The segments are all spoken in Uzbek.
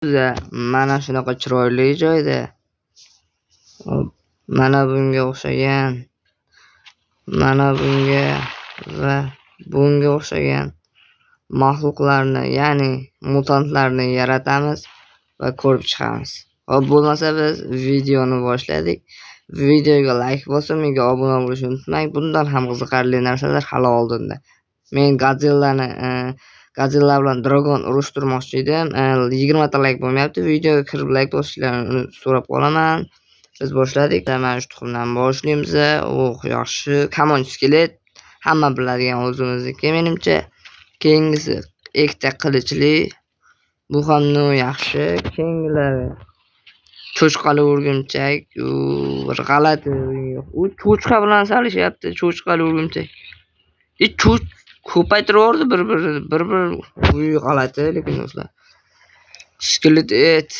Biza mana shunaqa chiroyli joyda. Hop, mana bunga o'xshagan, mana bunga va bunga o'xshagan maxluqlarni, ya'ni mutantlarni yaratamiz va ko'rib chiqamiz. Hop, bo'lmasa biz videoni boshladik. Videoga like bosib, menga obuna bo'lishni unutmang. Bundan ham qiziqarli narsalar hali oldinda. Men Godzillani, Godzilla bilan Dragon urushtirmoqchi edim. 20 ta like bo'lmayapti. Videoga kirib like bosishlarini so'rab qolaman. Biz boshladik. Mana shu tuxumdan boshlaymiz. Oh, yaxshi. Kamon skelet. Hamma biladigan o'zimizniki menimcha. Keyingisi ikkita qilichli. Bu ham yaxshi. Keyingilari cho'chqali o'rgimchak. U bir g'alati. U cho'chqa bilan salishyapti, cho'chqali o'rgimchak. Cho'ch ko'paytirib yubordi bir-birini, bir-bir. Uy, g'alati lekin do'stlar. Skelet et.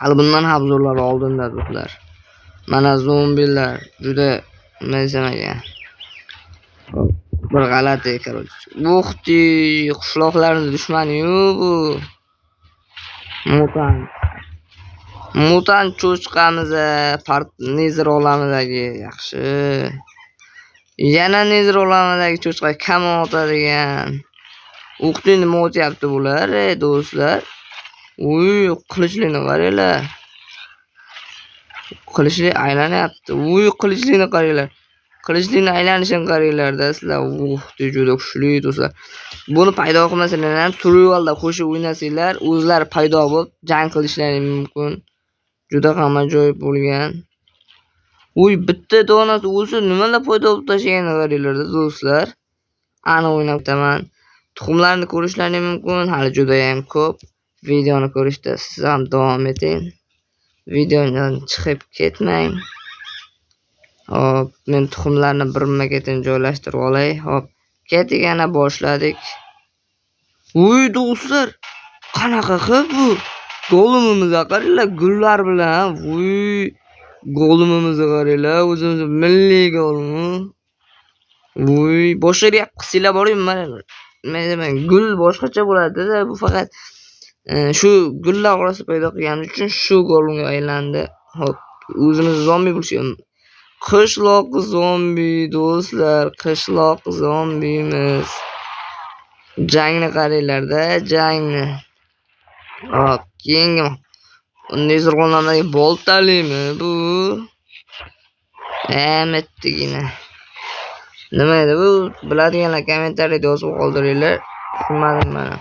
Hali bundan ham zo'rlari oldinda do'stlar. Mana zombilar juda nima desam ekan. Bir g'alati, короче. Uxti, qishloqlarning dushmani-yu bu. Mutant. Mutant cho'chqamiz, Nether olamidagi yaxshi. Yana Nether olamidagi cho'chqa kamon otadigan. Uxti, nima o'tyapti bular, ey do'stlar? Uy, qilichlikni qaranglar. Qilichli aylanyapti. Uy, qilichlikni qaranglar. Qilichlikni aylanishini qaranglar-da sizlar. Uxti, juda kuchli do'stlar. Buni paydo qilmasalar ham survivalda qo'shib o'ynasanglar, o'zlari paydo bo'lib jang qilishlari mumkin. Juda ham ajoyib bo'lgan. Uy, bitta donasi o'zi nimalar paydo bo'lib tashlaganini qaranglar-da do'stlar. Ana o'ynab ketaman. Tuxumlarni ko'rishlaring mumkin, hali juda ham ko'p. Videoni ko'rishda siz ham davom eting. Videodan chiqib ketmang. Hop, men tuxumlarni birma-ketin joylashtirib olay. Hop, ketdik, yana boshladik. Uy, do'stlar, qanaqa qilib bu? Golemimizni qaranglar, gullar bilan. Uy, golemimizni qaranglar, o'zimizni milliy golem. Uy, boshqa gap qilsanglar bor-yu, mana nima deyman, gul boshqacha bo'ladi-da, bu faqat shu gullar orasida paydo qilgani uchun shu golemga aylandi. Hop, o'zimiz zombi bo'lishga. Qishloq zombi do'stlar, qishloq zombimiz. Jangni qaranglar-da, jangni. Hop, keyingi Nether olamidagi boltalimi bu? Ametdigina. Nima edi bu? Biladiganlar kommentariyada yozib qoldiringlar. Tushunmadim mana.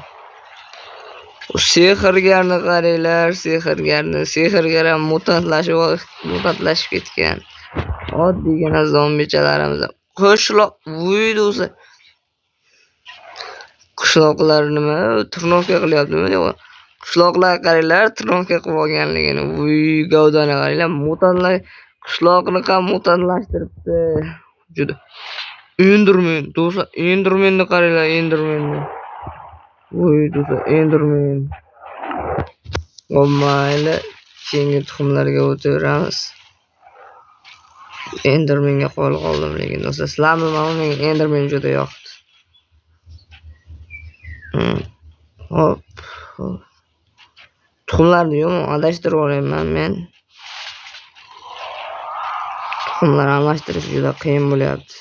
Sehrgarni qaranglar, sehrgarni. Sehrgar ham mutantlashib ketgan. Oddiygina zombichalarimiz. Qishloq, vuy do'stlar. Qishloqlar nima? Turnovka qilyaptimi? Yo'q. Qishloqlar qaranglar, turnovka qilib olganligini. Vuy, gavdani qaranglar, mutantlar qishloqni ham mutantlashtiribdi. Juda. Enderman, do'stlar, Endermanni qaranglar, Endermanni. Vuy do'stlar, Enderman. Hop, mayli, keyingi tuxumlarga o'taveramiz. Endermanga qo'l qoldim lekin do'stlar, sizlar bilmadim, menga Enderman juda yoqdi. Hop, hop. Tuxumlarni yo'q, adashtirib yuboryapman men. Tuxumlar almashtirish juda qiyin bo'lyapti.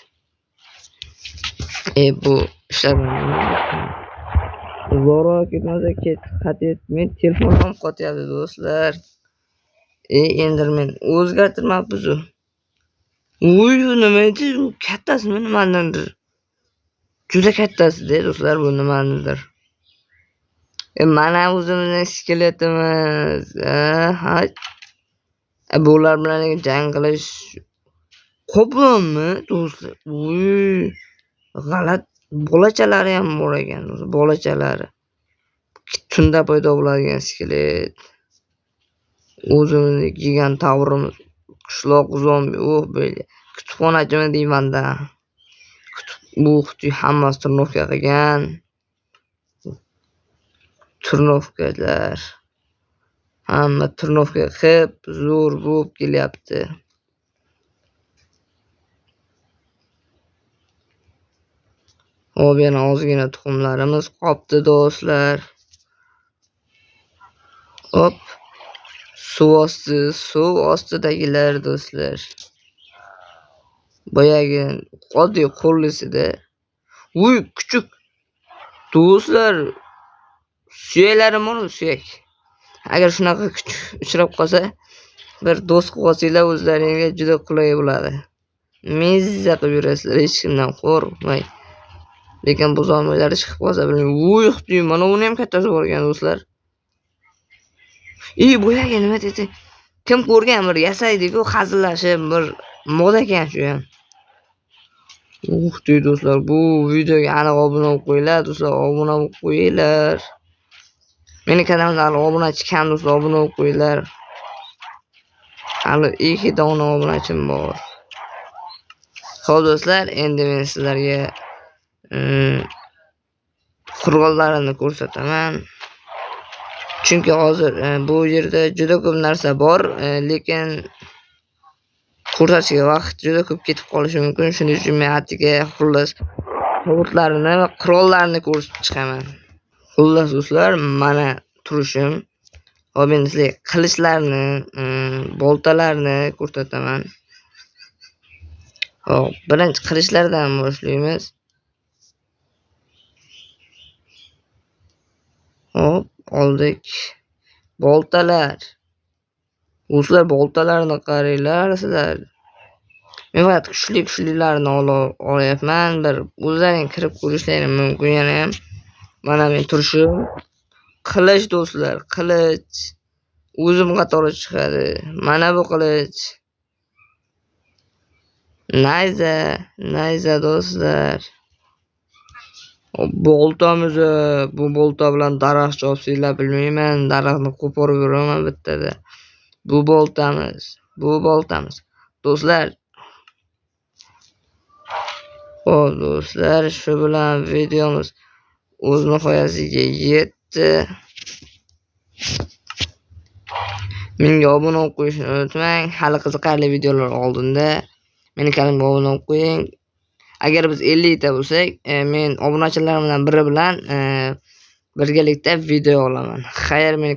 Bu ishlar zo'roq ketmasa ket, xat men telefonim qotyapti do'stlar. Enderman o'zgartirmabmiz u. Uy, nima edi? U kattasimi nimadandir? Juda kattasi-da do'stlar, bu nimanidir? Mana o'zimizning skeletimiz. Ha. Bular bilan jang qilish qoplonmi do'stlar? Uy, g'alat bolachalari ham bor ekan, do'stlar, bolachalari. Tunda paydo bo'ladigan skelet. O'zimizning gigant tavrimiz. Qishloq zombi, oh böyle. Kutubxonachimi deyman-da. Bu hammasi turnovka qilgan. Turnovkalar. Hamma turnovka qilib, zo'r bo'lib kelyapti. Hop, yana ozgina tuxumlarimiz qopti do'stlar. Hop. Suv osti, suv ostidagilar do'stlar. Boyagi oddiy qo'llisida. Uy, kuchuk. Do'stlar, suyaklarim bormi, suyak? Agar shunaqa kuchuk uchrab qolsa, bir do'st qilib olsanglar o'zlaringga juda qulay bo'ladi. Mezza qilib yurasizlar, hech kimdan qo'rqmay. Lekin bu zombilar chiqib qolsa bilmayman. Uy, mana uni ham kattasi bor ekan do'stlar. Boyagi nima dedi? Kim ko'rgan bir yasaydi-ku, hazillashib bir mod ekan shu ham. Deydi do'stlar, bu videoga aniq obuna bo'lib qo'yinglar do'stlar, obuna bo'lib qo'yinglar. Meni kanalimda hali obunachi kam do'stlar, obuna bo'lib qo'yinglar. Hali 2 dona obunachim bor. Xo'p do'stlar, endi men sizlarga qurollarimni ko'rsataman. Chunki hozir bu yerda juda ko'p narsa bor, lekin ko'rsatishga vaqt juda ko'p ketib qolishi mumkin. Shuning uchun men atiga xullas robotlarni va qurollarni ko'rsatib chiqaman. Xullas do'stlar, mana turishim. Hop, endi sizlarga qilichlarni, boltalarni ko'rsataman. Hop, birinchi qilichlardan boshlaymiz. Hop, oldik. Boltalar. Do'stlar, boltalarni qaranglar sizlar. Men faqat kuchli-kuchlilarini olyapman. Bir o'zlaring kirib ko'rishlaring mumkin yana ham. Mana men turishim. Qilich do'stlar, qilich. O'zim qatori chiqadi. Mana bu qilich. Nayza, nayza do'stlar. Boltamiz, bu bolta bilan daraxt chopsanglar bilmayman, daraxtni qo'porib yuraman bittada. Bu boltamiz, bu boltamiz. Do'stlar. Xo'p do'stlar, shu bilan videomiz o'z nihoyasiga yetdi. Menga obuna bo'lib qo'yishni unutmang. Hali qiziqarli videolar oldinda. Meni kanalimga obuna bo'lib qo'ying. Agar biz 50 ta bo'lsak, men obunachilarimdan biri bilan birgalikda video olaman. Xayr, meni